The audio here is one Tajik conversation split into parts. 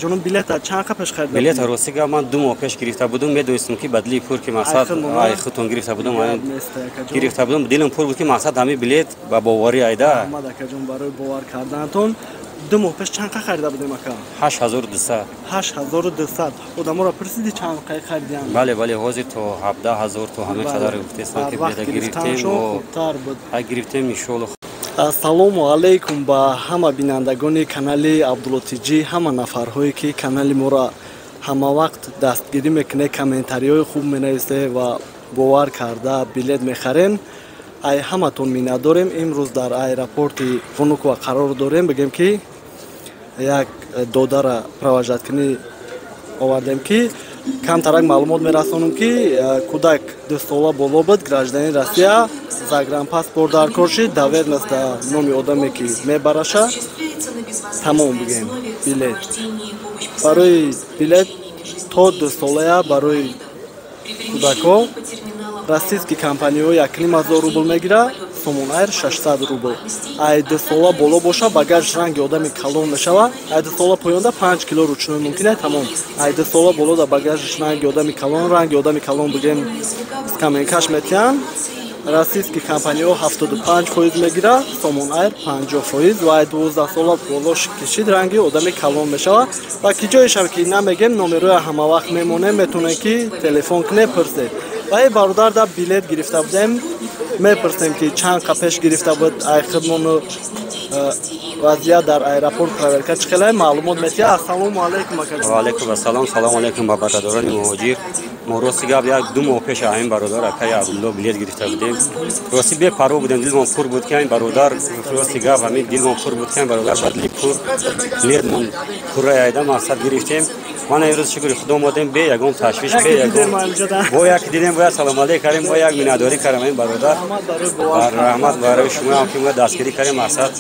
Ҷонум, билета чанд қа пеш харида? Билета, рости гап, ман 2 моҳ пеш гирифта будум. Медонистам, ки ба дили пур, ки мақсад ай худтон гирифта будум, гирифта будум. Дилам пур буд, ки мақсад ҳамин билет ба боварӣ айда. Раҳмат, акаҷон, барои бовар карданатон. 2 моҳ пеш чанд қа харида будем, ака? 8200. 8200. Одаморо пурсиди, чанд қай харидиям? Бале, ҳозир то 17 000, то ҳамин қадар гуфтестам, ки билета гирифтем. Хубтар буд. Гирифтем, иншоалло. Ассалому алайкум ба ҳама бинандагони канали Абдуллотиҷӣ, ҳама нафарҳое, ки канали моро ҳамавақт дастгирӣ мекунед, комментариҳои хуб менависед ва бовар карда билет мехарен. Ай ҳаматон миннатдорем. Имрӯз дар аэропорти Внукова қарор дорем. Бигем, ки як додара провожать кунӣ овардем, ки камтарак маълумот мерасонам, ки кӯдак 2 сола боло буд, гражданин Россия, загранпаспорт дар кор шид, доверенность дар номи одаме, ки мебараша. Тамом. Бигем, билет, барои билет то 2 солая барои кӯдакҳо российский компанияҳо 1500 рубл мегирад, Сомон Айр 600 рубл. Ай 2 сола боло боша, багаж ранги одами калон мешава. Ай 2 сола поёнда 5 кило ручной мумкин, тамом. Ай 2 сола боло да багажаш ранги одами калон, ранги одами калон, бигем, скаменкаш метиҳанд. Российский компанияҳо 75% мегирад, Сомон Айр 50%. Ва ай 12 сола боло кишид, ранги одами калон мешавад. Ва ки ҷоешам ки намегем, номероя ҳамавақт мемонем, метавонем, ки телефон кунед, пурсед. Ва ин бародар да билет гирифта будем, мепурсем, ки чанд қа пеш гирифта буд, ай хидмону вазъият дар аэропорт, проверка чӣ хеле, маълумот метиҳад. Ассалому алайкум, акаҷон. Ва алайкум ассалом. Салому алайкум ба бародарони муҳоҷир. Мо, рости гап, як ду моҳ пеш ҳамин бародар, акаи Абдулло, билет гирифта будем. Рости, бепарво будем, дилмон пур буд, ки ҳамин бародар, рости гап, ҳамин дилмон пур буд, ки ҳамин бародар ба дили пур билетмон пурра айда мақсад гирифтем. Ман имрӯз, шукри Худо, омадем бе ягон ташвиш, бе ягон бо як дидем, бояд салом алейк кардем, бо як миннатдорӣ кардем ҳамин бародар. Раҳмат барои шумоам, ки мо дастгирӣ кардем. Мақсад,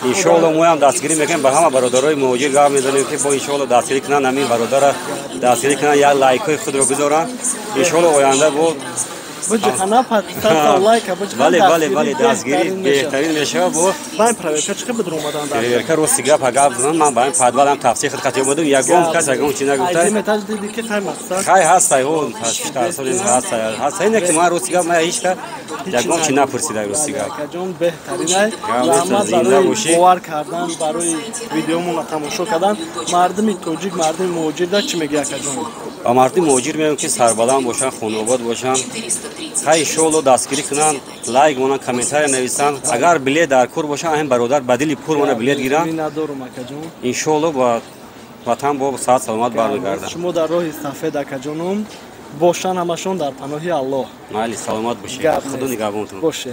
иншоалло, моам дастгирӣ мекунем. Ба ҳама бародарои муҳоҷир гап мезанем, ки бо иншоалло дастгирӣ кунанд, ҳамин бародара дастгирӣ кунанд, як лайкҳои худро гузоранд. Иншоалло, оянда бо бале, дастгирӣ беҳтарин мешавад бо Байн проверка чӣ буд омадан? Дар проверка, рости гап, гап ман ба ин подвалам тавсия худ қатӣ омадам, ягон кас ягон чи нагуфта. Хай, ҳастай, ҳо, ҳастай, не ки ман, рости гап, ман ҳеҷ ка ягон чи напурсида, рости гап. Акаҷон, беҳтаринай. Раҳмат барои бовар кардан, барои видеомона тамошо кардан. Мардуми тоҷик, мардуми муҳоҷирда чӣ мегӯяд, акаҷон? Ба мардуми муҳоҷир мегӯям, ки сарбаланд бошанд, хонаобод бошанд. Хай, иншоалло, дастгирӣ кунанд, лайк монанд, комментария нависанд. Агар билет дар кор бошанд, ҳамин бародар ба дили пур мона билет гиранд. Миннатдорум, акаҷон. Иншоалло, ба ватан бо саат саломат бармегарданд. Шумо дар роҳи сафед, акаҷонум, бошанд. Ҳамашон дар паноҳи Аллоҳ. Майли, саломат бошед, Худо нигаҳбонтон. Боше.